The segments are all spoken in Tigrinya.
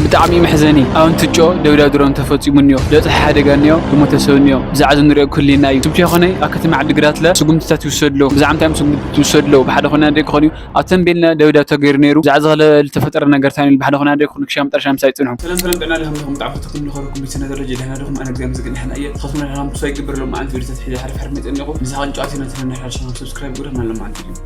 ብጣዕሚ መሕዘኒ። ኣብ እንትጮ ደብዳብ ድሮን ተፈጺሙ እኒኦ። ለጥሒ ሓደጋ እኒኦ፣ ዝሞተ ሰብ እኒኦ። ብዛዕባ እዚ ንሪኦ ክህልየና እዩ። ትብኪ ኮነይ ኣብ ከተማ ዓዲግራት ለ ስጉምትታት ይውሰድ ኣለዉ። ብዛዕባ እንታይ እዮም ስጉምትታት ይውሰድ ኣለዉ? ብሓደ ኮና ደይ ክኾን እዩ። ኣብ ተንቤንና ደብዳብ ተገይሩ ነይሩ። ብዛዕባ ዝኸለ ዝተፈጠረ ነገር እንታይ እዩ? ብሓደ ኮና ደይ ክኾን? ክሻ መጠረሻ ምሳይ ጽንሑ። ሰላም ሰላም፣ ጥዕና ለኹም፣ ለኹም ጣዕሙ ተትኩን ንኸረኩም ቤተሰብ ናተረጀ ደህና ደኹም? ኣነ እግዚኣብሔር ይመስገን ደሕና እየ። ተኸትሙና ዲኹም? ተስፋ ይገብር። ሎም መዓልቲ ቪዲዮታት ሒዘ ሓሪፍ ሓሪፍ መፅእ እኒኹ። ምሳኻ ክንጫወት ኢና ተለና ሓድሽ ሰብስክራይብ ግበሩ። ናብ ሎም መዓልቲ ቪዲዮ።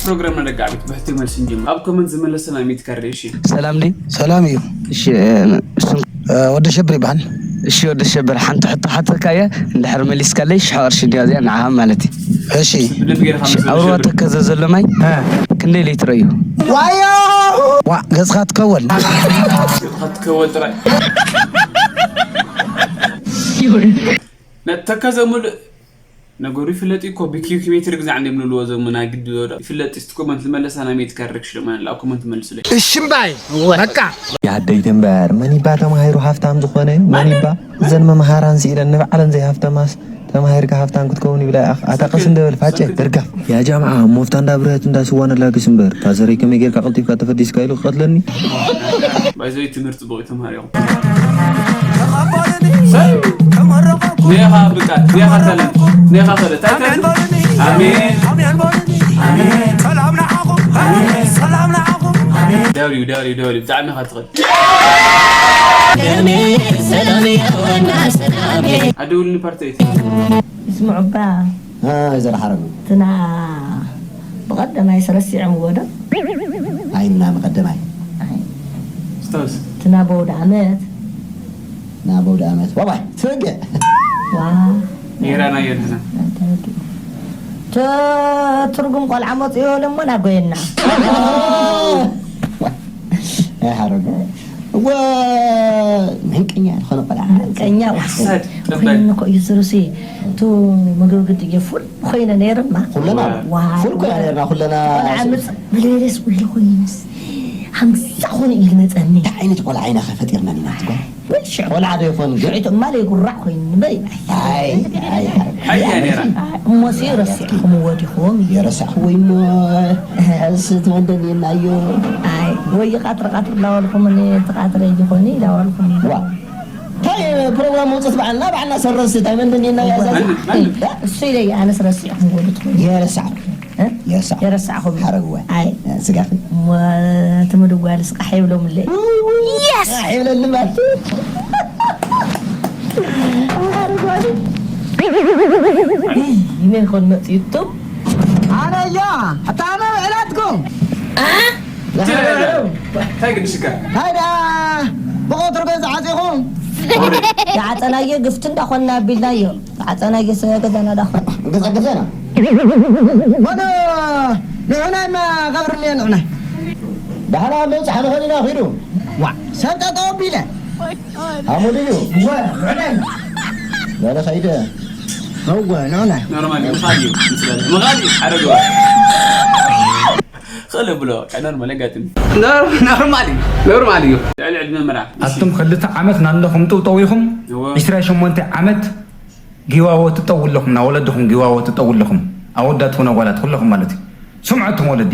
ፕሮግራምና ደቂ ዓበይቲ ብሕቶ መልሲ ንጀምር። ኣብ ኮመንት ዝመለሰ ናይ ሚት ካርድ፣ እሺ። ሰላም ድዩ? ሰላም እዩ። እሺ፣ እ፣ ስም፣ እ፣ ወዲ ሸብር ይበሃል። እሺ፣ ወዲ ሸብር፣ ሓንቲ ሕቶ ሓተካ እየ። እንድሕር መሊስካለይ፣ ሽሕ ቅርሺ እንድያ እዚኣ ንዓኻ ማለት እዩ። እሺ። ልብ ጌርካ እሺ፣ መሰለ ኣብ ሩባ ሸብር። ተከዘ ዘሎ ማይ እ። ክንደይ ሊትሮ እዩ? ዋዮ! ዋ፣ ገጽካ ትከወል። ገጽካ ትከወል ጥራይ። ነተከዘ ሙሉእ ነገሩ ይፍለጥ እኮ፣ ብኪዩኪ ሜትር ግዛዕ እንደ ምልልዎ ዘሙና ግዲ ወደ ይፍለጥ። እስቲ ኮመንት ልመለሳ ናይ ሜት ካርክሽ ለማን ላ ኮመንት መልሱለይ። እሺ እምባይ፣ በቃ። የዓደይቲ እምበር መን ይባ ተማሂሩ ሃፍታም ዝኾነ? መን ይባ? እዘን መምሃራን ስኢለን ንባዕለን ዘይሃፍተማስ ተማሂርካ ሃፍታም ክትከውን ይብላ። ኣታ ቀስ እንደ በል ፋጨ፣ ደርጋፍ። ያ ጃምዓ፣ ሞፍታ እንዳ ብረት እንዳ ስዋ ነላግስ እምበር፣ ፋዘረይ ከመይ ጌርካ ቀልጢፍካ ተፈዲስካ ኢሉ ክቐትለኒ? ባይዘይ ትምህርቲ ጽቡቕ ተማሃሪ ኢኹም። ኔኻ ብቃት፣ ኔኻ ታለንት፣ ኔኻ ፈለጥ። ኣሜን። ኣሜን። ሰላም ንዓኹም። ሰላም ንዓኹም። ደብሊው፣ ደብሊው፣ ደብሊው፣ ብጣዕሚ ኢኻ ትኽእል። ሰላም፣ ሰላም፣ ሰላም። ኣደውልኒ ፓርቲ ኤይት። ይስምዑ እባ። እ፣ ዘርሓረጉ። ትናብ ብቐደማይ ስረሲዖምዎ ዶ? ኣይና መቐደማይ። ኣይ። ስታውስ። እቲ ናብ ኣውደ ዓመት። ናብ ኣውደ ዓመት። ዋዋይ፣ ትርገ። ዋ። ኔራና የድና። ተ-፣ ትርጉም ቆልዓ መጽኡ በሎ እሞ ናብ ጎየና። ኣይሓረጉ። እወ፣ ምሕንቀኛ ዝኾነ ቆልዓ። ምሕንቀኛ፣ ዋ። ሓሳድ፣ ጠባይ። ኮይኑ እኮ እዩ ዝርሲ። እቱ መገብግድ እየ ፉል ኮይነ ነይርማ። ኩለና ዋ። ፉል ኮይና ነይርና፣ ኩለና። ቆልዓ ምጽ-፣ ብሌለስ ኩሉ ኮይነስ። ሓምሳ ኾነ እዩ ዝመጸኒ። እንታይ ዓይነት ቆልዓ ኢና ኸ ፈጢርና ኢና ትጓ? ወይ ሽዑ። ቆልዓ ዶ ይኾን ግን? ሽዑ ትማሊ ጉራዕ ኮይኑ ንበይ። ኣይ፣ ኣይ፣ ኣይ። ሓያ ነይራ። እሞሲ ረሲዕኹምዎ ዲኹም? የረሳዕኹዎ እሞ፣ ሕስ ትመንደኒ እናዮ። ኣይ፣ ወይ ቃጥር ቃጥር እንዳበልኩም፣ እኔ እቲ ቃጥር ይኾኒ እንዳበልኩም። ዋ። እንታይ ፕሮግራም መውፅት በዓልና፣ በዓልና ሰረስ እንታይ መንደኒ እናዮ። መን፣ መን? እሱ ኢለ ኣነስ ረሲዕኹምዎ ዶ ትኾኑ? የረሳዕኹ። እ? የረሳዕኹ። የረሳዕኹም። ሓረግዋ። ኣይ። እ፣ ስጋኺ? እሞ፣ እቲ ምድዋልስ ቃሕ ይብሎምለይ። ውይ፣ ውይ። የስ! ቃሕ ይብለኒ ማለት። ሓረግዋ። ይመን ኮን መጽዩቱም? ኣነ እያ፣ ሕታ ኣነ ውዕላትኩም። ኣ? እንታይ ግድሽካ? ሃይዳ፣ ብቐትሩ ገዛ ዓጺኹም። ዝዓጸናዮ ግፍቲ እንዳኾንና ኣቢልናዮ። ዝዓጸናዮ ገዛና ዳኾን። ገዛ ገዛና። ወዶ፣ ንዑናይ ማ ቐብርልዮ ንዑናይ። ዳሕና ኣብ መብጽሓ ንኾን ኢና ኺዱ። ዋ፣ ሰብ ጠጠው ኣቢለ። ሃሙ ድዩ? እወ፣ ንዑናይ። በለ ኸይደ። እወ፣ ንዑናይ። ኖርማል እዩ፣ ምኻድ እዩ፣ ምኻድ እዩ፣ ሓረግዋ። ኸለ ብሎ፣ በቃ ኖርማል ኣጋጥም። ኖር-፣ ኖርማል እዩ፣ ኖርማል እዩ። ልዕሊ ዕድመ መርዓ። ኣቱም ክልተ ዓመት ናለኹም ጥውጠው ኢኹም፣ እወ። ዕስራ ሸሞንተ ዓመት ጊዋዎ ትጠው ኣለኹም፣ ና ወለድኹም ጊዋዎ ትጠው ኣለኹም። ኣወዳት ኾነ ጓላት ኩለኹም ማለት እዩ። ስምዑ ኣቱም ወለዲ።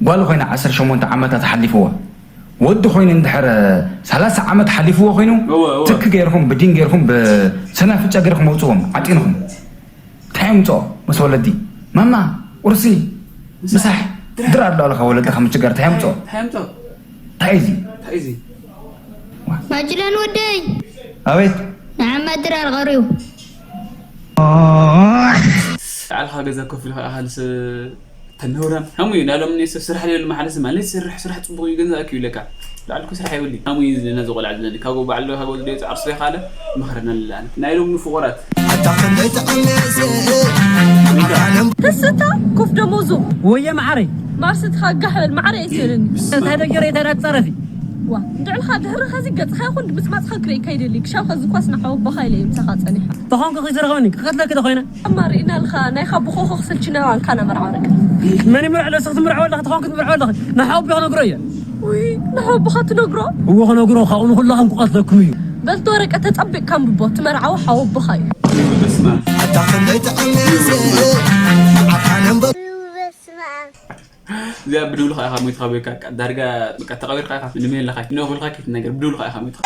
ጓል ኾይና ዓሰርተ ሸሞንተ ዓመታት ሓሊፍዋ። ወዲ ኾይኑ እንድሕር ሰላሳ ዓመት ሓሊፍዎ ኾይኑ፣ እወ፣ እወ። ትክ ገይርኹም፣ ብዲን ገይርኹም፣ ብሰናፍጫ ገይርኹም ኣውፅዎም፣ ዓጢንኹም። እንታይ የምፅኦ ምስ ወለዲ? ማማ፣ ቁርሲ፣ ምሳሕ፣ ምሳሕ፣ ድራር። ድራር ዶ ኣለካ ወለድኻ ምችጋር፣ እንታይ የምፅኦ? እንታይ የምፅኦ? እንታይ እዩ እዚ? እንታይ እዩ እዚ? ማጅላን ወደይ። ኣቤት። ንዓማ ድራር ቀሪቡ። ባዕልኻ ገዛ ኮፍ ኢልካ ኣኻልስ ተነውራም። ሃሙ እዩ፣ ናሎም እኔ ሰብ ስራሕ ዘይብሉ መሓለስ ማለት ስራሕ፣ ስራሕ ጽቡቕ እዩ፣ ገንዘብ ኣኪቡ ይብለካ። ላዕልኩ ስራሕ የብሉን። ሃሙ እዩ ነዚ ቆልዓ ዝብለኒ። ካብኡ ባዕሉ፣ ካብኡ ዝደዮ ጻዕር ስለ ካለ መኽረና ንላለ። ናይ ሎም ንፍቑራት። ኣታ ክንደይ ትቕንስ። ተስታ ኮፍ ደሞዙ። ወየ መዓረይ። ማርስ ትኻ ጋሕ በል፣ መዓረይ ኣይትበለኒ። እንታይ ደገረ፣ እንታይ ዳትጻረፊ? ዋ፣ እንድዕልኻ ድሕርኻ እዚ ገጽኻ ይኹን ድምጽማጽኻ ክርእየካ ይደሊ። ክሻብ ኸዚ ኳስ ንሓወቦኻ ኢለ እየ ምሳኻ ጸኒሐ። ተኾንኩ ኺዝረኸበኒ፣ ክቐትለኪ ተኾይነ። እማ ርኢናልካ፣ ናይኻ ብኾኾ ክሰልችና ኣልካ ና መርዓ ወረቀት። መን ይምርዖ ኣለስ ክትምርዖ ኣለኺ፣ ተኾንኩ ትምርዖ ኣለኺ። ንሓወቦ ክነግሮ እየ። ውይ፣ ንሓወቦኻ ትነግሮ? እዎ ክነግሮ፣ ካብኡ ንኹላኹም ክቐትለኩም እዩ። በልቲ ወረቀት ተጸቢቕካ ኣንብቦ፣ ትመርዓዊ ሓወቦኻ እዩ። በስመ ኣብ። ኣታ ክንደይ ትዕምስ፣ ንዓኻ ነንበር። በስመ ኣብ። እዚኣ ብድብሉ ከኣ ኢኻ ሞይትካ በይካ፣ ዳርጋ በቃ ተቐቢርካ ኢኻ፣ ምንም የለኻይ። ንእኹልካ ከይትናገር፣ ብድብሉ ከኣ ኢኻ ሞይትካ።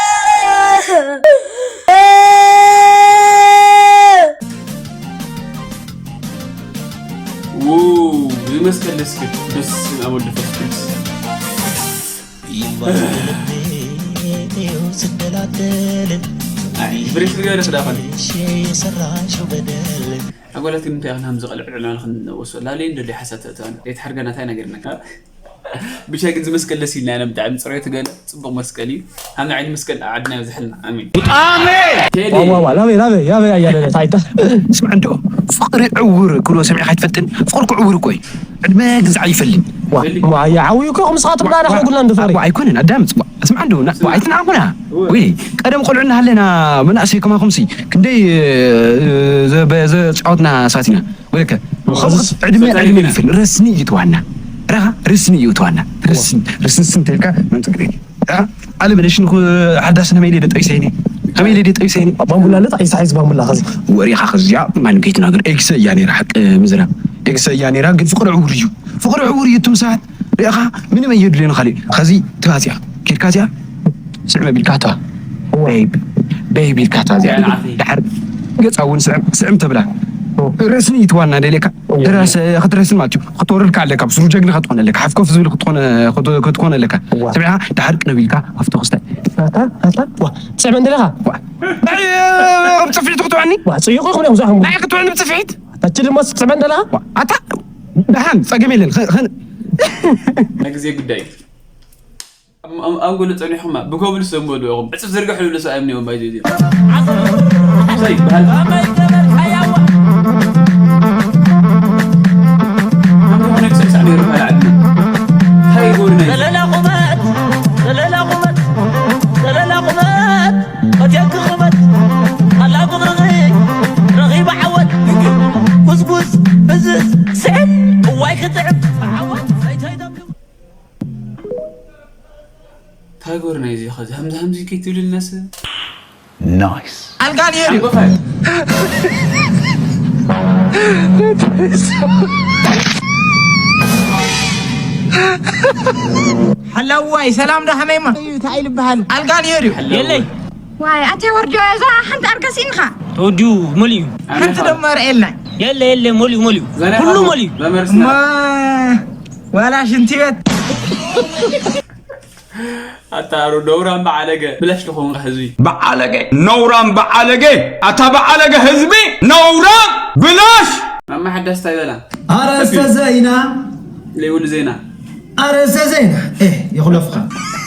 ው፣ እዚ መስቀል ደስ ክብል። በስመ ኣብ ወወልድ ወመንፈስ ቅዱስ። ኣይ፣ ብሬሽ ዝገበረ ክዳኸን። ኣጓላት ግን እንታይ ኢኽን ሃምዚ ቀልዕ ዕልዕ ናልኽን ወሶ? ላሌ እንደልዩ ሓሳብ ተእተዋን። ዘይተሓርገና እንታይ ነገር ነካ? ብቻ ግን ዝመስቀል ደስ ኢልና ኢና ብጣዕሚ። ጽሬቱ ገለ ጽቡቕ መስቀል እዩ። ሃምዚ ዓይነት መስቀል ኣብ ዓድና ይብዝሐልና። ኣሜን። ኣሜን። ቴዲ። ዋ፣ ዋ፣ ዋ፣ ላበይ፣ ላበይ፣ ላበይ ኣያለለ ታይታ። ስምዕ እንዶ፣ ፍቕሪ ዕውር ክብሎ ሰሚዕካ ኣይትፈልጥን? ፍቕሪ እኮ ዕውር እኮ እዩ። ዕድመ ግዛዕ ይፈሊ። ዋ፣ ፈሊ። ዋ፣ ኣያ ዓውዩ እኮ፣ ከምስኻ ትብላ፣ ንሕና ኩልና እንዶ ፍቕሪ። ዋ፣ ኣይኮነን፣ ኣዳምፅ። ዋ፣ ስምዕ እንዶ፣ ና-፣ ዋ፣ ኣይትንዓቑና። እወ። ወይ፣ ቀደም ቆልዑ እናሃለና፣ መናእሰይ ከማኹምሲ፣ ክንደይ፣ እ፣ ዘ-፣ በ-፣ ዘጫወትና ሰባት ኢና። ወለከ፣ ኸዚ ዕድመ፣ ሰብኣይ ዕድመ ኢና። ይፈሊ። ረስኒ እዩ እቲ ዋና። ረኻ፣ ረስኒ እዩ እቲ ዋና። ረስኒ፣ ረስኒ ስንት ኢልካ፣ መንጥቅ ቤት። ኣ፣ ኣለ በለሽ ንኹ ሓዳስ ከመይ ኢለ ደጠይሰይኒ? ከመይ ኢለ ደጠይሰይኒ? ባምቡላ ለጥ ኣይሳ ሓይዝ ባምቡላ ኸዚ። ወሪኻ ኸዚኣ ማን ከይትናገር። ኤክሰ እያ ነይራ ሓቂ ምዝራብ። ኤክሰ እያ ነይራ፣ ግን ፍቕሪ ዕውር እዩ። ፍቕሪ ዕውር እዩ እቱም ሰባት። ሪኢኻ ምንም ኣየድልዮን ኻሊእ። ኸዚ ትባፅያ። ኬድካ እዚኣ ስዕም ኣቢልካ እተዋ። ቤብ፣ ቤብ ኢልካ እተዋ እዚኣ። ያ ንዓኺ። ድሓር ገፃ እውን ስዕም፣ ስዕም ተብላ። ረስኒ እዩ እቲ ዋና ደልየካ። እወ። ድረስ፣ ክትረስን ማለት እዩ። ክትወርድ ከኣ ኣለካ፣ ብስሩ ጀግና ክትኾን ኣለካ፣ ሓፍ ኮፍ ዝብል ክትኾን፣ ክት-፣ ክትኮን ኣለካ። እወ። ሰሚዕኻ? ድሓር ቅንብ ኢልካ፣ ኣብቲ ክስታይ። ኣታ፣ ኣታ፣ ዋ፣ ትስዕመኒ ኣለኻ? ዋ። ናይ፣ ከም ጽፍዒት ክትወዓኒ? ዋ፣ ጽዩቕ ይኹን እዮም ዝኣኽሙ። ናይ ክትወዕኒ ብጽፍዒት? ኣታ፣ እቺ ድማ ትስዕመኒ ኣለኻ? ዋ፣ ኣታ፣ ደሓን፣ ጸገም የለን። ኸ-፣ ኸ-፣ ናይ ግዜ ጉዳይ እዩ። ኣብ፣ ኣብ፣ ኣብ ጎሎ ጸኒሖማ ብኮብል ዝሰንበዱ ኢኹም። ዕጽፍ ዝርግሕ ዝብሉ ሰብኣይ እኒኦም ባይዘ እዚኦም። ዓጽፍ። ዓጽፍ ይበሃል። ኣመይ ገበል ሓያዋ። ኣመይ ሆነ ክስዕሳዕ ነይሩ በሃል ዓድና። እንታይ ይገብሩ ናይ ዘለላ ቁመት፣ ዘለላ ቁመት፣ ዘለላ ቁመት፣ ቀትየኪ ቁመት፣ ኣላ ብቕርኺ ረኺባ ዓወት። ጉዝጉዝ፣ ብዝዝ፣ ስዕም፣ እዋይ ክጥዕም፣ ዓወት፣ ኣይተይደብሉ። እንታይ ጎርና እዩ እዚ ኸዚ? ሃምዚ ሃምዚ ከይትብልልናስ? ናይስ። ኣልጋ ነይሩ። ኣንጎፋይ። ሓላዋይ፣ ሰላም ዶ፣ ከመይማ? እዩ፣ እንታይ እዩ ዝበሃል? ኣልጋ ነይሩ። ሓላዋይ። የለይ። ዋይ፣ ኣንተ ወርዲ፣ እዛ ሓንቲ ኣልጋ ስኢንካ። ተወዲኡ መሊኡ። ሓንቲ ኣነኻ። ደሞ ኣርእየልና። የለ፣ የለ፣ መሊኡ፣ መሊኡ። ዘናኻ ኩሉ መሊኡ። ዘመርስና። ማ-፣ ዋላ ሽንቲ ቤት። ኣታ ሩ ነውራም በዓለገ፣ ብላሽ ልኾንካ ህዝቢ። በዓለገ፣ ነውራም በዓለገ፣ ኣታ በዓለገ ህዝቢ፣ ነውራም ብላሽ። ማማ ሓዳስ እንታይ በላ? ኣርእስተ ዜና። ለይውል ዜና። ኣርእስተ ዜና። ኤ፣ ይኹለፍኻ።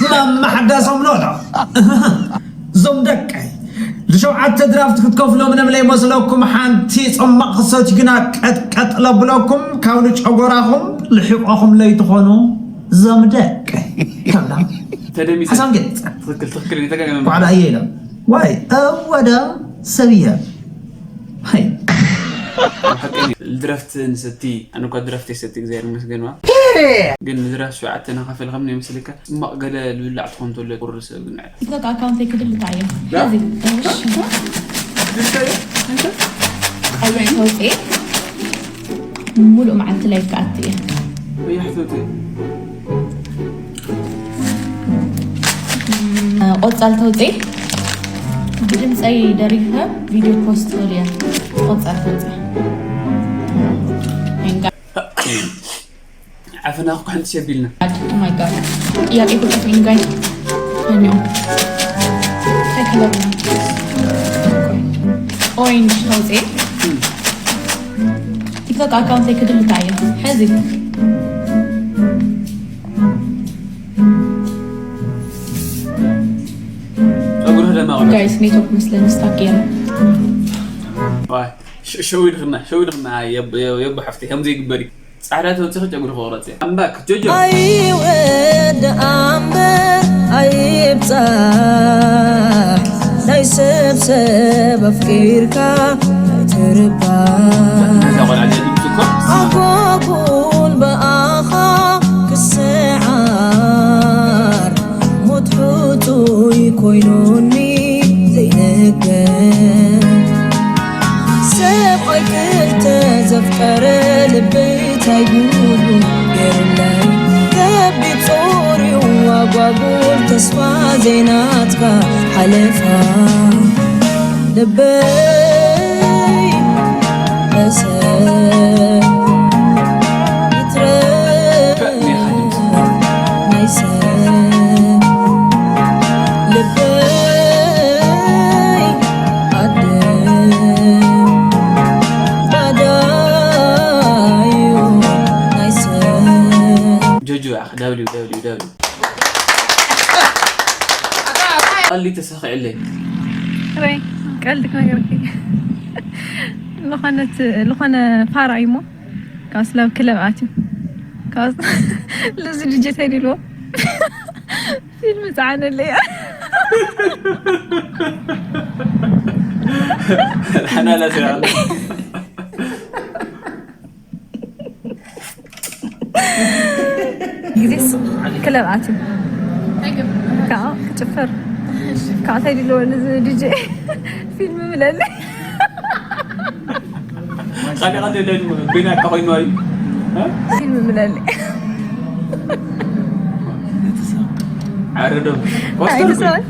ማማ ሓዳሶም ኖኖ። እዞም ደቀይ። ንሸውዓተ ድራፍት ክትከፍሎ ምንም ለይመስለኩም ሓንቲ ጽማቕ ክሰትዩ ግና ቀጥቀጥ ለብለኩም ካብ ንጨጎራኹም ልሒቆኹም ለይትኾኑ። ዞም ደቀይ። ተብላ። ተደሚሰ። ሓሳብ ገሊጸ። ትኽክል፣ ትኽክል፣ እኔ ተጋገመ። ኳዕዳ እየ ኢሎም። ዋይ፣ እወ ዶ ሰብየ። ሃይ። ሓቀኛ። ድራፍት ንሰቲ፣ ኣነ እኳ ድራፍት ይሰቲ እግዚኣብሔር ይመስገን ዋ። ግን ንድራፍት ሸውዓተ ናኻፈል ከም ናይ መስለካ፣ ጽማቕ ገለ ልብላዕ ትኾን ተሎ ቁርስ ግን። ቲክቶክ ኣካውንተይ ክድልታ እየ። ያ? እዚ፣ እሺ። ቀይሕ ተውፅኤ። ሙሉእ መዓልቲ ላይቭ ክኣቱ እየ። ቀያሕ ተውፅኤ። ቆፃል ተውፅኤ። ብድምፀይ ደሪፈ ቪድዮ ፖስት ክብል እየ። ቆፃል ተውፅኤ። ዓፈና እኮ ሓንቲ ሸቢልና። Oh my God። ጥያቄ እኮ ጠፊእኒ ጋይስ። ከኒኦም። እንታይ ከለር ነው? ኦሬንጅ ተውፅኤ። ቲክቶክ ኣካውንተይ ክድልታ እየ። ሕዚ። ጸጉርህ ደማቕ ነው። ጋይስ፣ ኔትወርክ መስለኒ ስታክ ገይሩ። ዋይ፣ ሸ-፣ ሸዊድኽና፣ ሸዊድኽና፣ የብ-፣ የብ-፣ የቦ ሓፍተይ፣ ከምዚ ይግበር እዩ። ጻዕዳ ተውጽኺ ጨጉሪ ክቑረጽ እየ። ኣምባክ ጆጆ። ኣይወድኣ እምበር ኣይብጻሕ፣ ናይ ሰብ ሰብ ኣፍቂርካ ኣይትርባሕ። ነዛ ቆልዓ እዚኣ ድምፂ እኮ። ኣጓጉል ብኣኻ ክስዓር፣ ሞት ሕጹይ ኮይኑኒ ዘይነገር። ሰብኣይ ክልተ ዘፍቀረ ልበይ ታይ ጉድ ገይሩለይ። ተስፋ ዘይናትካ ሓለፋ ልበይ ተሰ ይትረ ናይ ሰብ ልበይ ኣደ ባዳዩ ናይ ሰብ ጆጆ ያኽ ደብሊው ደብሊው ደብሊው ቀልዲ ተሳኺዕለይ። ወይ ቀልዲ ክነገርኪ ዝኾነት ዝኾነ ፋራ እዩ እሞ ካብ ስላብ ክለብ ኣትዩ ካብ ልዚ ድጀት ኣይደልዎ ፊልም ፃዓነለይ ሓናላ ስራ ግዜስ ክለብ ኣትዩ ከዓ ክጭፈር ከዓ እንታይ ድልዎ ንዚ ድጄ ፊልም ምለለ ካሊእ ካልእ የለን። ቤና እካ ኮይኑ ኣዩ ፊልም ምለለ ዓረዶም ኣይተሰማይ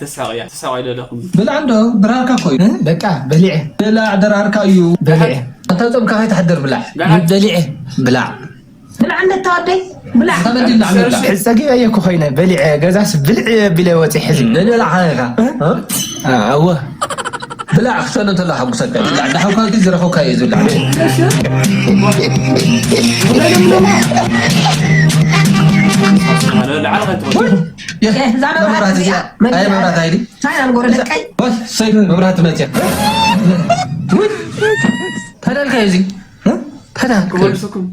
ተሳቂያ ተሳቂ ደለኹም ብላዕ እንዶ ድራርካ ኮይኑ በቃ በሊዐ። ብላዕ ድራርካ እዩ በሊዐ። ኣታ ጾምካ ከይትሓድር ብላዕ። በሊዐ ብላዕ። ብላዕ እንደ ተወደይ ብላዕ። ተበዲልና ብላዕ። ሕዚ ጸጊበ እየ እኮ ኮይነ በሊዐ ገዛስ ብልዕ እየ ቢለ ወፂ ሕዚ ንብላዕ ኢኻ። ኣወ ብላዕ ክትሰነ እንተሎ ሓጉሰካ። ብላዕ። ዳሕኳንቲ ዝረኸብካ እዩ ዝብላዕ። ላዕሊ ከይትወስድ እዛ መብራት እዚኣ ኣይ መብራት ኣይዲ። ቻይና ንጎረ ደቀይ ወስ ሰይ መብራት መፅያ። ተደልካ እዚ። ተዳክ። ክመልሰኩም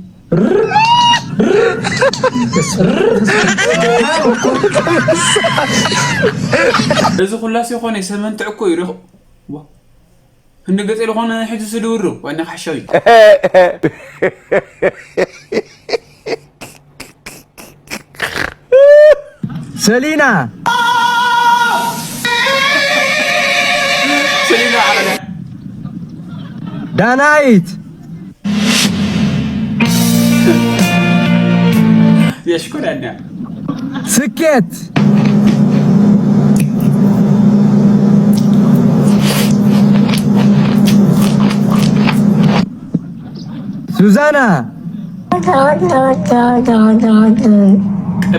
እዚ ኩላስ ይኾነ ሰመንትዕ እኮ እዩ ሪኹ ህንዲ ገፀ ዝኾነ ሕጂ ስድውሩ ዋና ካሕሻዊ ሰሊና ሰሊና ዓረዳ ዳናይት የሽኮር ያድያ ስኬት ሱዛና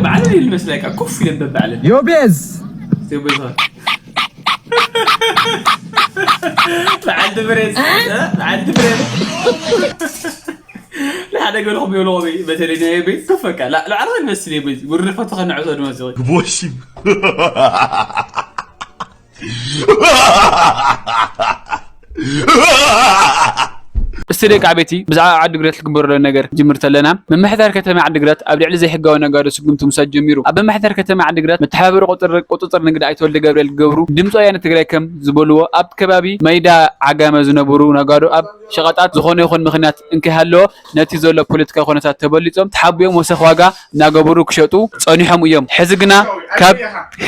ባዕለን ይመስለካ ኮፍ ኢለን በባዕለን ዮቤዝ ዮቤዝ በዓልቲ ብሬን በዓልቲ ብሬን ንሓደ ገለኹም የብልኹም በተለይ ናይ ቤት ከፈካ ላዕላ ይመስል ቤት ውርፈቱ ከነዕሶ ድመስ ግቦሽም እስቲ ደቂ ዓበይቲ ብዛዕባ ዓዲግራት ክግበረሎ ነገር ጅምር ተለና ምምሕዳር ከተማ ዓዲግራት ኣብ ልዕሊ ዘይሕጋዊ ነጋዶ ስጉምቲ ምውሳድ ጀሚሩ። ኣብ ምምሕዳር ከተማ ዓዲግራት መተሓባበሪ ቁፅር ቁፅፅር ንግዲ ኣይተ ወልደ ገብርኤል ክገብሩ ድምፂ ወያነ ትግራይ ከም ዝበልዎ ኣብ ከባቢ መይዳ ዓጋመ ዝነበሩ ነጋዶ ኣብ ሸቐጣት ዝኾነ ይኹን ምኽንያት እንከይሃለዎ ነቲ ዘሎ ፖለቲካዊ ኩነታት ተበሊፆም ተሓቢኦም ወሰኽ ዋጋ እናገበሩ ክሸጡ ፀኒሖም እዮም። ሕዚ ግና ካብ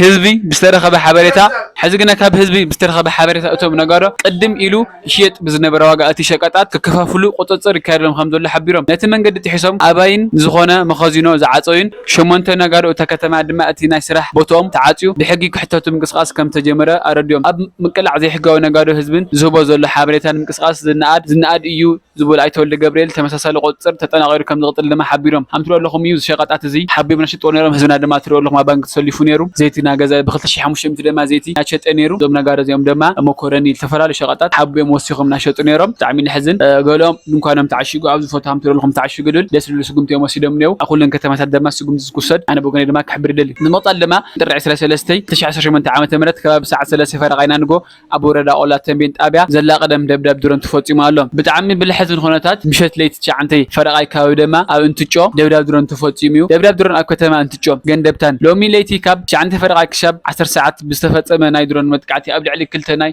ህዝቢ ብዝተረኸበ ሓበሬታ ሕዚ ግና ካብ ህዝቢ ብዝተረኸበ ሓበሬታ እቶም ነጋዶ ቅድም ኢሉ ይሽየጥ ብዝነበረ ዋጋ እቲ ሸቀጣት ክከፋፍሉ ቁፅፅር ይካየድሎም ከም ዘሎ ሓቢሮም። ነቲ መንገዲ ጥሒሶም ኣባይን ዝኾነ መኸዚኖ ዝዓፀዩን ሸሞንተ ነጋዶ እታ ከተማ ድማ እቲ ናይ ስራሕ ቦትኦም ተዓፅዩ ብሕጊ ክሕተቱ ምንቅስቃስ ከም ተጀመረ ኣረዲኦም። ኣብ ምቅላዕ ዘይሕጋዊ ነጋዶ ህዝብን ዝህቦ ዘሎ ሓበሬታን ምንቅስቃስ ዝነኣድ ዝነኣድ እዩ ዝበሉ ኣይተ ወልደ ገብርኤል ተመሳሳሊ ቁፅፅር ተጠናቒሩ ከም ዝቕፅል ድማ ሓቢሮም። ሃምትሪኦ ኣለኹም እዩ ሸቐጣት እዚ ሓቢኦም ነሽጥዎ ነይሮም ህዝብና ድማ ትሪኦ ኣለኹም ኣብ ባንክ ተሰሊፉ ነይሩ ዘይቲ ናገዛ ብ ክልተ ሺሕ ሓሙሽተ ሚእቲ ድማ ዘይቲ ናሸጠ ነይሩ እዞም ነጋዶ እዚኦም ድማ መኮረኒ ዝተፈላለዩ ሸቐጣት ሓቢኦም ወሲኾም ናሸጡ ነይሮም ብጣዕሚ ነሕዝን ገለኦም ድንኳኖም ተዓሺጉ ኣብዚ ፎቶ ሃምትሪኦ ኣለኹም ተዓሺጉ ልብል ደስ ዝብል ስጉምቲ እዮም ወሲዶም ነይሩ ኣብ ኩለን ከተማታት ድማ ስጉምቲ ዝክሰድ ኣነ ብወገነይ ድማ ክሕብር ይደሊ ንምቕፃል ድማ ጥሪ ዕስራ ሰለስተ ክልተ ሺሕ ዓሰርተ ሸሞንተ ዓመተ ምህረት ከባቢ ሰዓት ሰለስተ ፈረቓ ኢና ንጎ ኣብ ወረዳ ቆላ ተንቤን ጣብያ ዘላ ቀደም ደብዳብ ድሮን ተፈፂሙ ኣሎ። ብጣዕሚ ብልሐዝን ኩነታት ምሸት ለይቲ ትሽዓተ ፈረቓይ ከባቢ ድማ ኣብ እንትጮ ደብዳብ ድሮን ተፈፂሙ እዩ። ደብዳብ ድሮን ኣብ ከተማ እንትጮ ገንደብታን ሎሚ ለይቲ ካብ ትሽዓተ ፈረቓይ ክሻብ ዓሰርተ ሰዓት ብዝተፈፀመ ናይ ድሮን መጥቃዕቲ ኣብ ልዕሊ ክልተ ናይ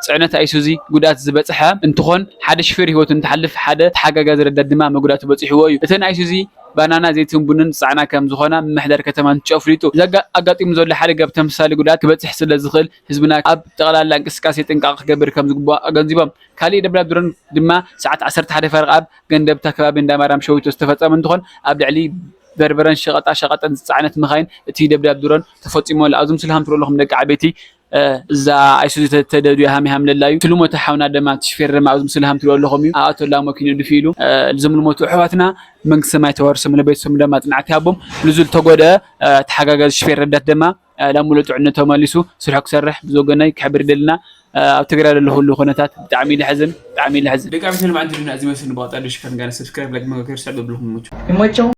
ፅዕነት ኣይሱዚ ጉድኣት ዝበፅሐ እንትኾን ሓደ ሽፌር ህይወቱ እንትሓልፍ ሓደ ተሓጋጋዚ ረዳት ድማ መጉዳእቲ በፂሕዎ እዩ። እተን ኣይሱዚ ባናና፣ ዘይትን ቡንን ዝፀዓና ከም ዝኾና ምምሕዳር ከተማ እንትጮ ኣፍሊጡ። እዚ ኣጋ- ኣጋጢሙ ዘሎ ሓደጋ ብተመሳሳሊ ጉድኣት ክበፅሕ ስለ ዝኽእል ህዝብና ኣብ ጠቕላላ እንቅስቃሴ ጥንቃቐ ክገብር ከም ዝግባእ ኣገንዚቦም። ካሊእ ደብዳብ ድሮን ድማ ሰዓት ዓሰርተ ሓደ ፈረቓ ኣብ ገንደብታ ከባቢ እንዳ ማርያም ሸዊቶ ዝተፈፀመ እንትኾን ኣብ ልዕሊ በርበረን ሸቐጣ ሸቐጠን ዝፀዓነት መኻይን እቲ ደብዳብ ድሮን ተፈፂሙ ኣሎ። ኣብዚ ምስሊ ከም ትሪኡ ኣለኹም ደቂ ዓበይቲ፣ እዛ ኣይሱዚ ተደድያ ሃም ሃም ለላዩ ትልሞተ ሓውና ደማ ትሽፌር ደማ ኣብዚ ስለ ሃም ትሪኦ ኣለኹም እዩ ኣቶ ላሞ ኪኖ ድፊ ኢሉ ዝምልሞቱ ኣሕዋትና መንግስቲ ሰማይ ተዋርሶም ንቤተሰቦም ደማ ጽንዓት ይሃቦም። ልዙ ዝተጎደ ተሓጋጋዚ ሽፌር ረዳት ደማ ላሙሉ ጥዕነ ተመሊሱ ስርሑ ክሰርሕ ብዘጎናይ ክሕብር ይደልና። ኣብ ትግራይ ዘሎ ሁሉ ኩነታት ብጣዕሚ ለሕዝን ብጣዕሚ ለሕዝን። ደቂ ዓበይቲ ንባዕንቲ ድና እዚ መስል ንባጣ ድሽ ከም ጋር ሰብስክራይብ ላይክ መገከር ሰዕብ ብልኹም ሙቹ ይመቸው።